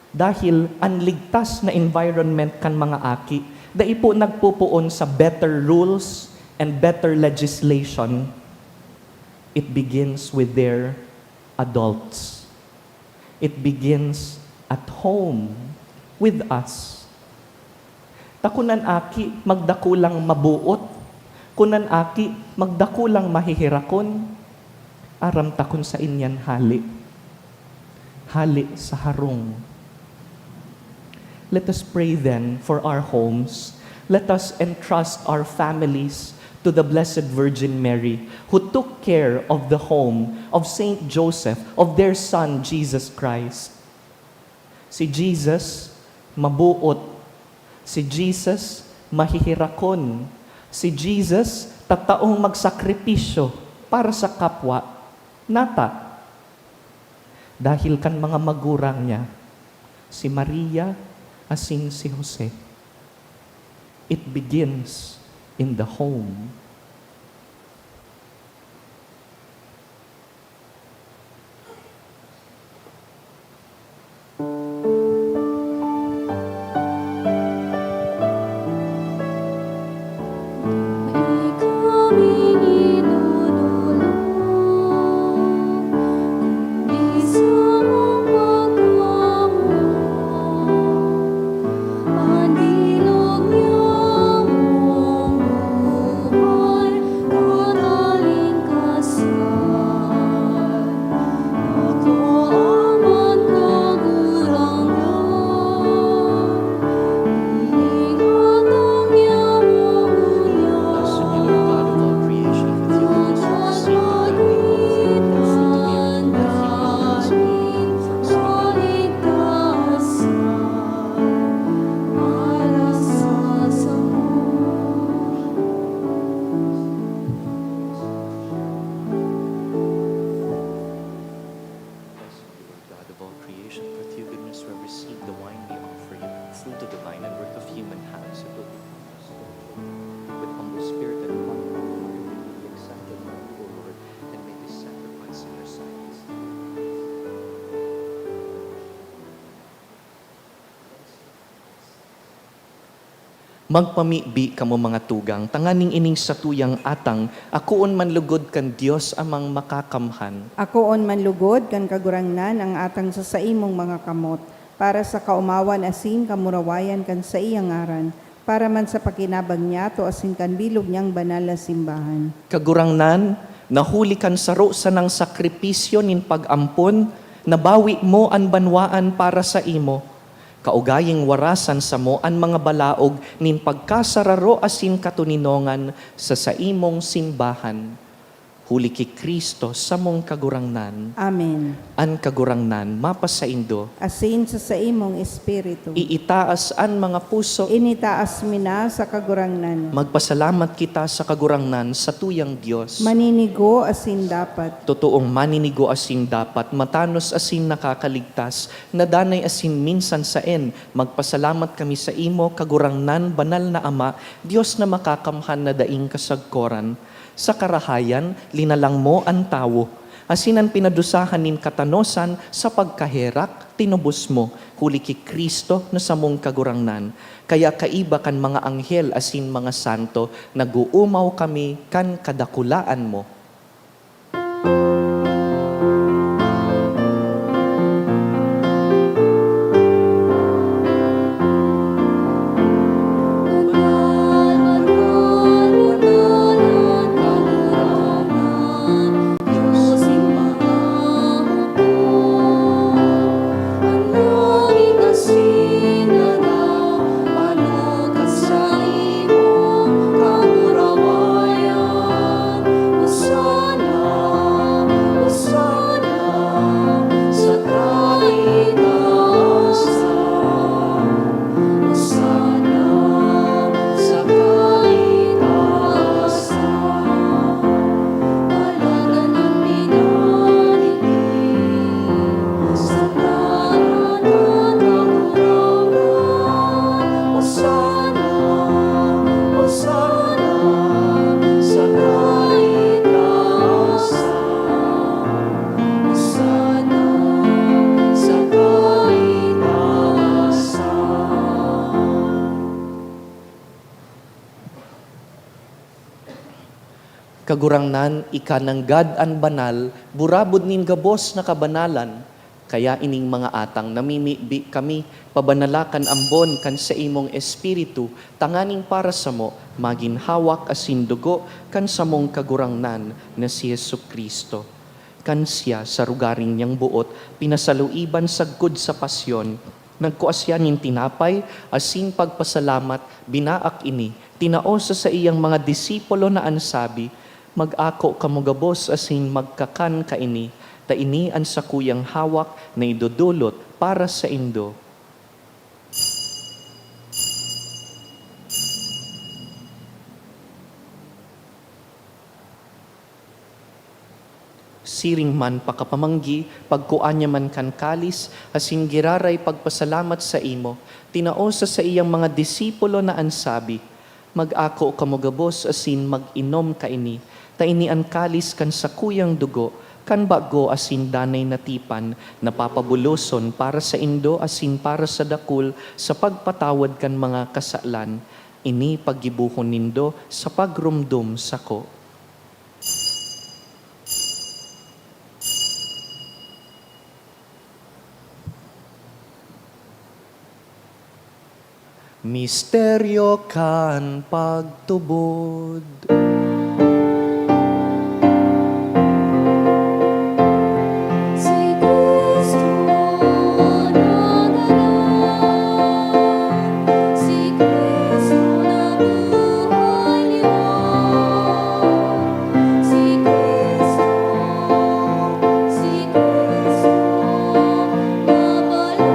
Dahil an ligtas na environment kan mga aki dai po nagpopoon sa better rules and better legislation. It begins with their adults. It begins at home with us. Ta kun an aki magdakulang mabuot, kun an aki magdakulang maheherakon, aram ta kun saen yan hale. Hale sa harong. Let us pray then for our homes. Let us entrust our families to the Blessed Virgin Mary, who took care of the home of Saint Joseph, of their son, Jesus Christ. Si Jesus, mabuot. Si Jesus, maheherakon. Si Jesus, tataong magsakripisyo para sa kapwa. Nata, dahil kan mga magurang niya, si Maria asin si Jose. It begins in the home. Blessed be the God of all creation, for through goodness we have received the wine we offer you, fruit of the vine and work of human hands. It will be with humble spirit and contrite heart, we will be accepted by you, O Lord, and make this sacrifice in your sight. Magpamibi kamo, mga tugang, tanganing ining satuyang atang akoon man lugod kan Dios Amang Makakamhan. Akoon man lugod kan Kagurangnan ang atang sa saimong mga kamot, para sa kaomawan asin kamurawayan kan saiyang ngaran, para man sa pakinabang niyato asin kan bilog niyang banal na simbahan. Kagurangnan, na huli kan saro sanang sakripisyo nin pag-ampon, nabawi mo an banwaan para saimo. Kaugaying warasan samo an mga balaog nin pagkasararo asin katoninongan sa saimong simbahan. Huli ki Cristo, samong Kagurangnan. Amen. An Kagurangnan mapasaindo. Asin sa saimong espiritu. Iitaas an mga puso. Initaas mi na sa Kagurangnan. Magpasalamat kita sa Kagurangnan, sa tuyang Dios. Maninigo asin dapat. Totoong maninigo asin dapat, matanos asin nakakaligtas, na danay asin minsan saen, magpasalamat kami sa imo, Kagurangnan, Banal na Ama, Dios na makakamhan na daing kasagkoran. Sa karahayan, linalang mo an tawo, asin an pinadusahan nin katanosan sa pagkaherak, tinubos mo, huli ki Cristo na samong Kagurangnan. Kaya kaiba kan mga anghel asin mga santo, nag-oomaw kami kan kadakulaan mo. Kagurangnan, ika nanggad an banal, burabod nin gabos na kabanalan. Kaya ining mga atang namimibi kami, pabanala kan ambon kan saimong Espiritu, tanganing para samo magin hawak asin dugo kan samong Kagurangnan na si Jesu-Cristo. Kan siya, sa rugaring niyang boot, pinasaluiban sagkod sa pasyon, nagkua siya nin tinapay asin pagpasalamat, binaak ini, tinao sa saiyang mga disipulo na an sabi, "Mag-ako kamo gabos asin magkakan kaini, ta ini an sakuyang hawak na idodolot para saindo." Siring man pakapamanggi, pagkua niya man kan kalis, asin giraray pagpasalamat saimo, tinao sa saiyang mga disipulo na an sabi, "Mag-ako kamo gabos asin mag-inom kaini, ta ini an kalis kan sakuyang dugo, kan bago asin danay na tipan, na papabuloson para saindo asin para sa dakul sa pagpatawad kan mga kasalan. Ini paggibohon nindo sa pagromdom sako." Misteryo kan pagtubod. Si Cristo nagadan, si Cristo nabuhay liwat, si Cristo, si Cristo nabalik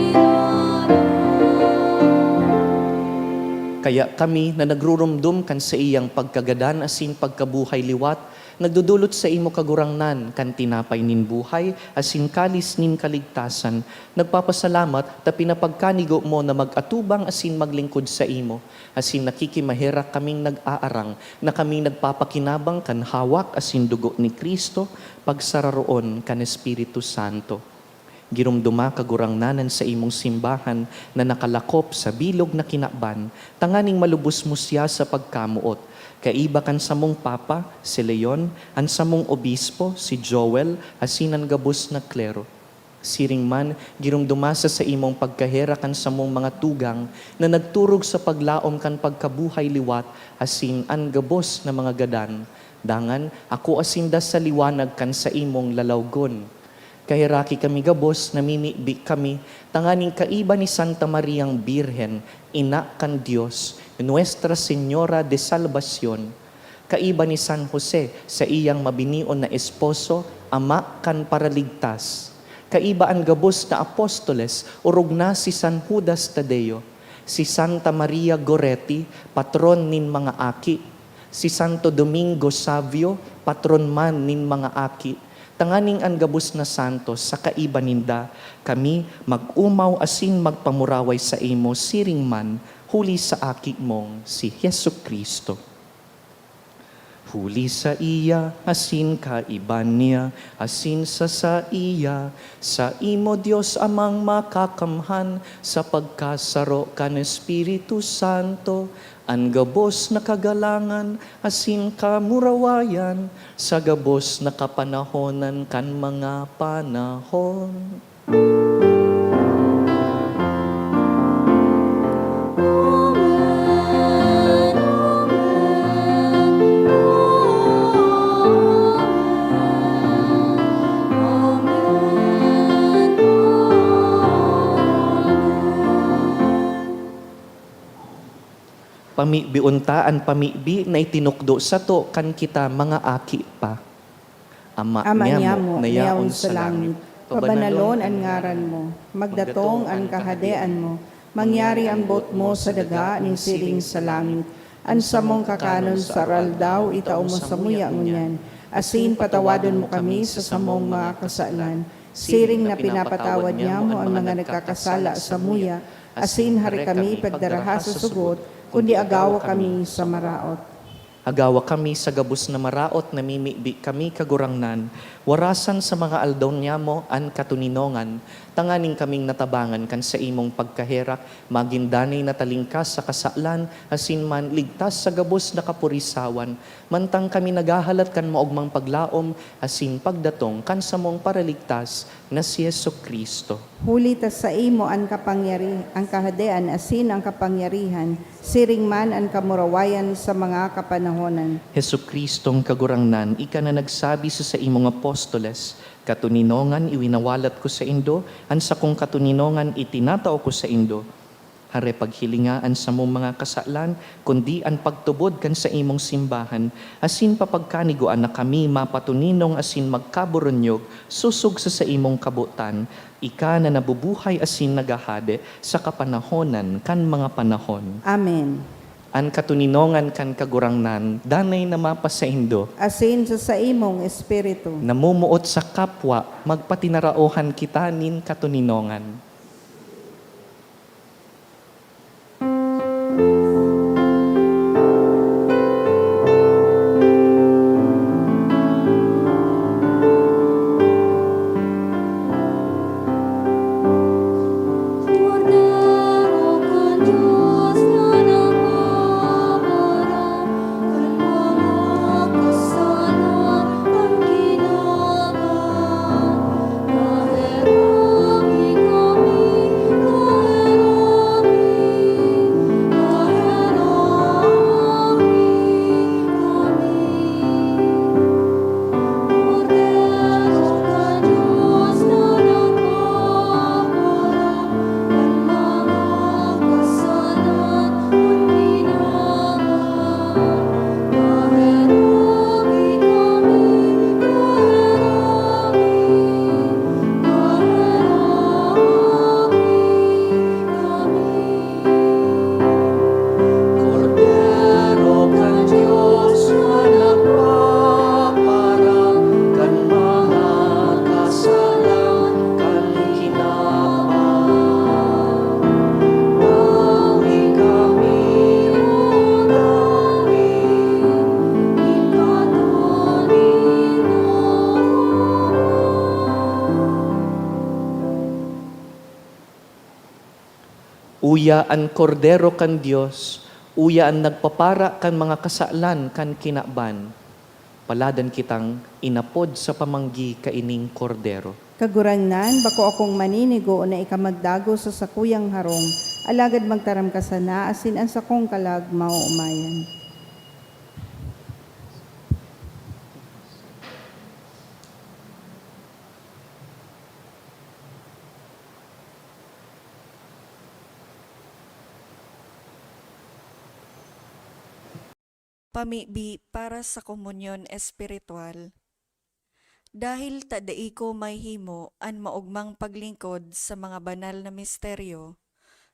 giraray. Kaya kami na nagruromdom kan saiyang pagkagadan asin pagkabuhay liwat, nagdodolot saimo, Kagurangnan, kan tinapay nin buhay asin kalis nin kaligtasan, nagpapasalamat ta pinapagkanigo mo na mag-atubang asin maglingkod saimo, asin nakikimaherak kaming nag-aarang na kami nagpapakinabang kan hawak asin dugo ni Cristo, pagsararoon kan Espiritu Santo. Giromdoma, Kagurangnan, an saimong simbahan na nakalakop sa bilog na kinaban, tanganing malubos mo siya sa pagkamoot, kaiba kan samong Papa, si Leon, an samong Obispo, si Joel, asin an gabos na klero. Siring man, giromdoma sa saimong pagkaherak an samong mga tugang na nagturog sa paglaom kan pagkabuhay liwat asin an gabos na mga gadan. Dangan, akoa sinda sa liwanag kan saimong lalawgon. Kaheraki kami gabos, namimibi kami, tanganing kaiba ni Santa Mariang Birhen, Ina kan Dios, Nuestra Señora de Salvacion, Kaiba ni San Jose, saiyang mabinion na esposo, ama kan Paraligtas. Kaiba an gabos na apostoles, orog na si San Judas Tadeo. Si Santa Maria Goretti, patron nin mga aki. Si Santo Domingo Savio, patron man nin mga aki. Tanganing an gabos na santos sa kaiba ninda, kami mag-omaw asin magpamuraway saimo siring man, huli sa Aki mong si Jesu-Cristo. Huli saiya, asin kaiba niya, asin sa saiya, saimo, Dios Amang Makakamhan, sa pagkasaro kan Espiritu Santo, an gabos na kagalangan asin kamurawayan sa gabos na kapanahonan kan mga panahon. Pamibion ta an pamibi na itinukdo sato kan kita mga aki pa. Ama Ama niamo, niamo, na yaon sa langit, pabanalon an ngaran mo, magdatong an kahadean mo, mangyari an boot mo sa daga nin siring sa langit. An samong kakanon sa aroaldaw, itao mo samuya ngunyan, asin patawadon mo kami sa samong mga kasalan, siring na pinapatawad niamo an mga nagkakasala samuya, asin hari kami pagdaraha sa sugot, kundi agawa kami sa maraot. Agawa kami sa gabos na maraot, namimibi kami, Kagurangnan, warasan sa mga aldaw niamo an katoninongan, tanganing kaming natabangan kan saimong pagkaherak, magin danay na talingkas sa kasalan, asin man ligtas sa gabos na kapurisawan, mantang kami naghahalat kan maogmang paglaom asin pagdatong kan samong Paraligtas na si Jesu-Cristo. Huli ta saimo an kapangyari-, an kahadean asin an kapangyarihan, siring man an kamurawayan sa mga kapanahonan. Jesu-Cristong Kagurangnan, ika na nagsabi sa saimong apostoles, "Katoninongan iwinawalat ko saindo, an sakong katoninongan itinatao ko saindo." Hare paghilinga an samong mga kasalan, kundi an pagtubod kan saimong simbahan, asin papagkanigwaan na kami mapatoninong asin magkaburunyog sosog sa saimong kabotan, ika na nabubuhay asin naghahade sa kapanahonan kan mga panahon. Amen. An katoninongan kan Kagurangnan danay na mapasaindo. Asin sa saimong espiritu. Namumuot sa kapwa, magpatinaraohan kita nin katoninongan. Kordero kan Dios na nagpaparang kan mga kasalan kan kinaban. Mawi kami, O David, ikaw Uya an Kordero kan Dios, uya an nagpapara kan mga kasalan kan kinaban. Paladan kitang inapod sa pamanggi kaining Kordero. Kagurangnan, bako akong maninigo na ika magdagos sa sakuyang harong, alagad magtaram ka sana asin an sakong kalag maoomayan. Pamibi para sa komunyon espiritual. Dahil ta dai ko mahimo an maogmang paglingkod sa mga banal na misteryo,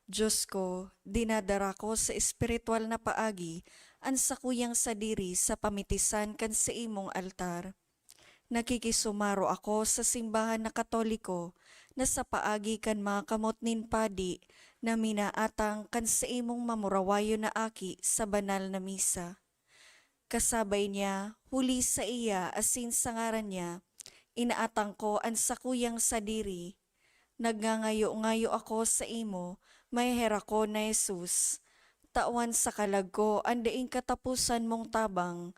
Diyos ko, dinadara ko sa espiritual na paagi an sakuyang sadiri sa pamitisan kan saimong altar. Nakikisumaro ako sa simbahan na Katoliko na sa paagi kan mga kamot nin padi na minaatang kan saimong mamurawayon na aki sa banal na misa. Kasabay niya, huli sa iya asin sa ngaran niya, inaatang ko an sakuyang sadiri. Nagngangayo-ngayo ako saimo, maheherakon na Jesus. Tawan sa kalag ko an daing kataposan mong tabang.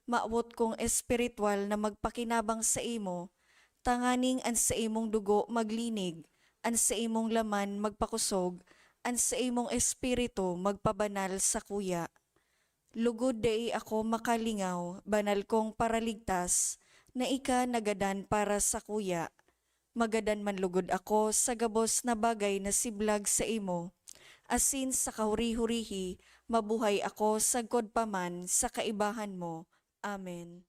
Mawot kong espiritual na magpakinabang saimo, tanganing an saimong dugo maglinig, an saimong laman magpakosog, an saimong espiritu magpabanal sakuya. Lugod dai ako makalingaw, banal kong Paraligtas, na ika nagadan para sakuya. Magadan man lugod ako sa gabos na bagay na siblag saimo, asin sa kahuri-hurihi mabuhay ako sagkod pa man sa kaibahan mo. Amen.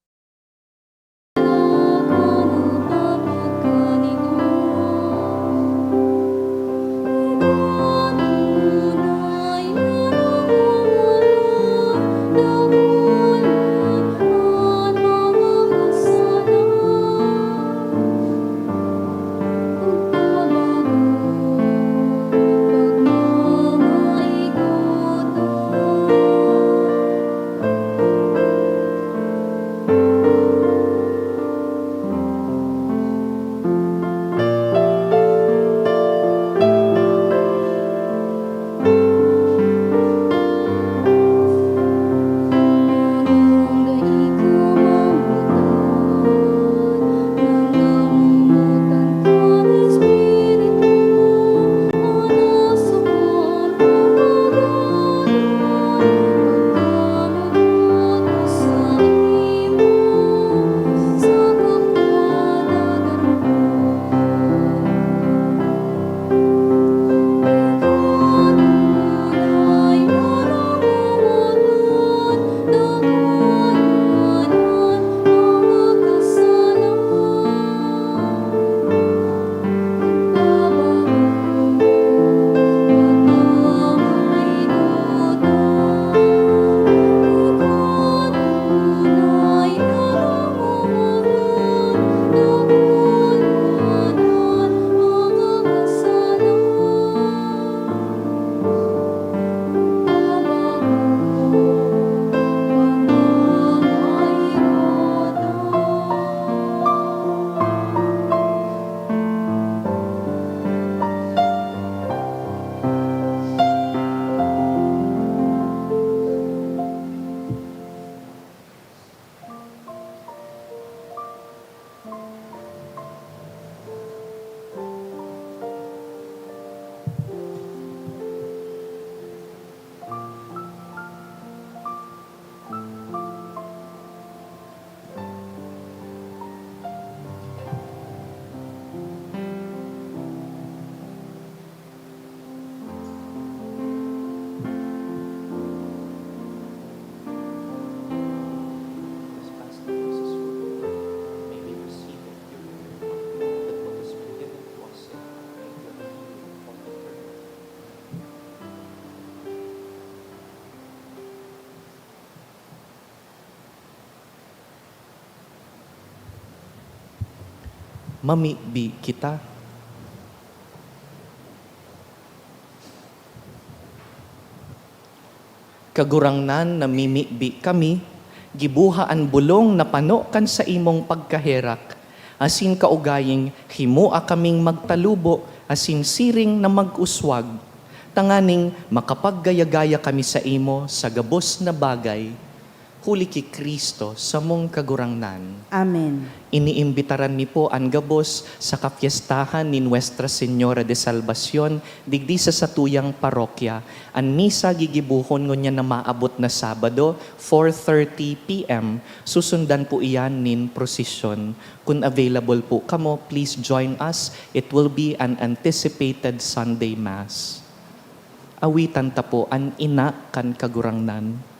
Mamibi kita. Kagurangnan, namimibi kami, giboha an bolong na pano kan saimong pagkaherak, asin kaugaying himoa kaming magtalubo asin siring na mag-uswag, tanganing makapaggaya-gaya kami saimo sa gabos na bagay, huli ki Cristo, samong Kagurangnan. Amen. Iniimbitaran mi po an gabos sa kapyestahan ni Nuestra Señora de Salvacion digdi sa satuyang parokya. An misa gigibohon ngunyan na maabot na Sabado, four thirty P M. Susundan po iyan nin prosesyon. Kun available po kamo, please join us. It will be an anticipated Sunday Mass. Awitan ta po an Ina kan Kagurangnan.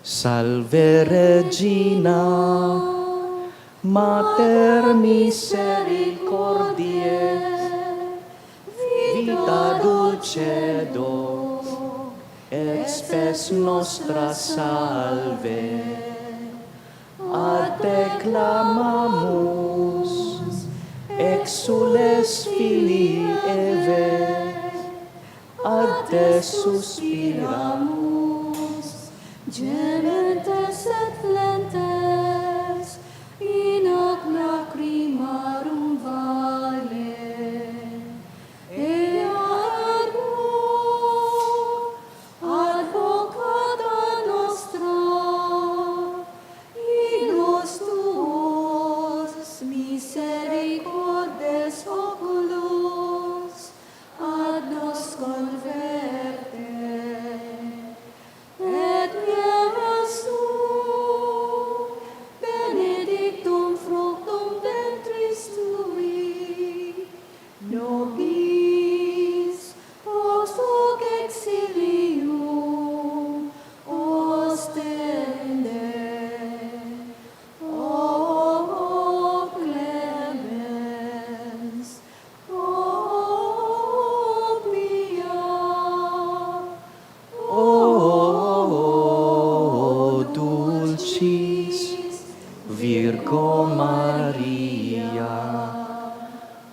Salve Regina, Mater Misericordiae, Vita Dulcedo, et Spes Nostra Salve. Ad Te clamamus, exules filii Evae, ad Te suspiramus, gementes et flentes in hoc lacrimarum valle. Ea ergo, advocata nostra, inus tuus, misericordes oculos, ad nos converte. Et Iesus, benedictum fructum ventris tui, nobis post hoc exilium ostende. O clemens, o pia, o dulcis Virgo Maria.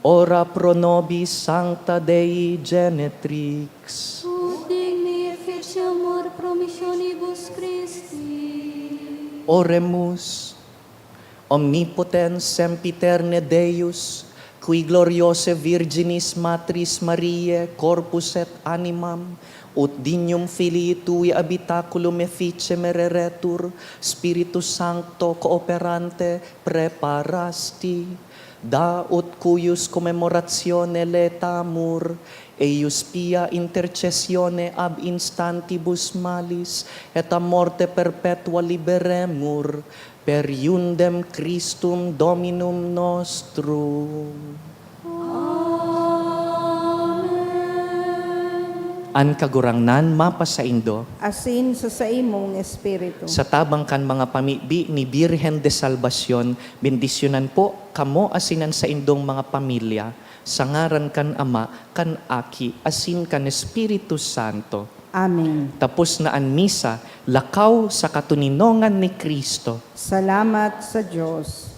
Ora pro nobis, Sancta Dei Genetrix. Ut digni efficiamur promissionibus Christi. Oremus. Omnipotens, sempiterne Deus, qui gloriose Virginis Matris Mariae corpus et animam, ut dignum Filii Tui habitaculum efficie mereretur, Spiritus Sancto cooperante, preparasti. Da ut cuius commemoratione laetamur, eius pia intercessione ab instantibus malis et a morte perpetua liberemur, per iundem Christum Dominum nostrum. Amen. An Kagurangnan mapasaindo. Asin sa saimong espiritu. Sa tabang kan mga pamibi ni Birhen de Salvacion, bendisyonan po kamo asin an saindong mga pamilya, sa ngaran kan Ama, kan Aki, asin kan Espiritu Santo. Amen. Tapos na an misa, lakaw sa katoninongan ni Cristo. Salamat sa Diyos.